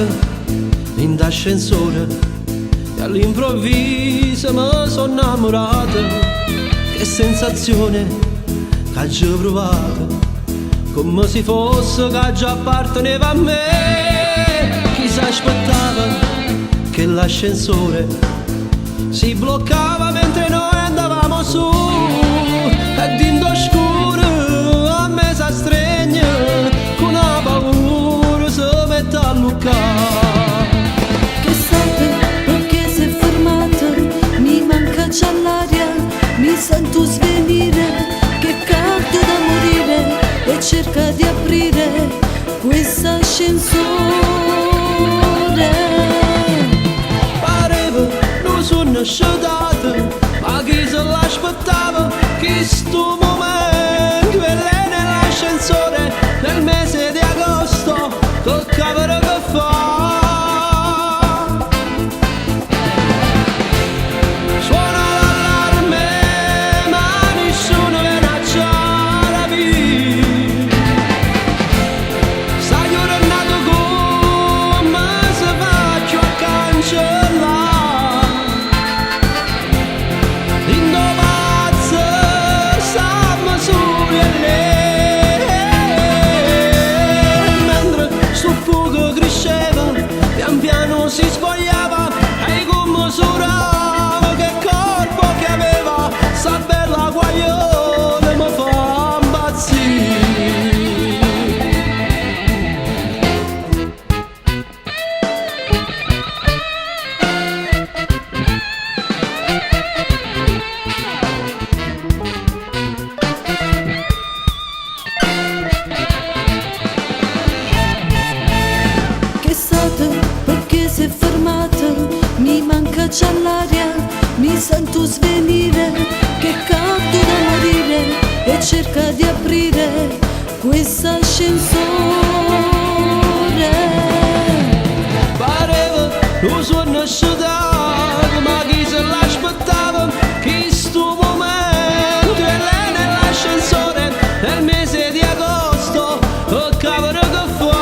Vaco dint' 'ascensore e all'improvviso me so' 'nnammurato. Che sensazione ch'aggio pruvato, comme si fosse ca già apparteneva a me. Chi s'aspettava che l'ascensore si bloccava mentre noi andavamo su e dint' 'o scuro a me s'astregne cu na paura se mette a alluccà. Che stato perché si è fermato? Mi manca già l'aria, mi sento svenire, che caldo da morire e cerca di aprire questo ascensore. Pareva nu suonno scetato, ma chi se l'aspettava chistu mumento? E lei nell'ascensore nel mese di agosto, che cavolo che fa? Suona l'allarme, ma nessuno viene a c'arapì. Sta jurnata comme se fa cchiù a cancellà? Dint' 'o pazzo stamm solo io e lei. Mentre sto fuoco cresceva, pian piano si spogliava e come surava, che corpo che aveva, sta bella guaglione mi fa impazzì. Che stato perché si è fermato? Mi manca già l'aria, mi sento svenire, che caldo da morire e cerca di aprire questo ascensore. Pareva nu suonno scetato, ma chi se l'aspettava chistu mumento? E lei nell'ascensore nel mese di agosto, che cavolo che fa?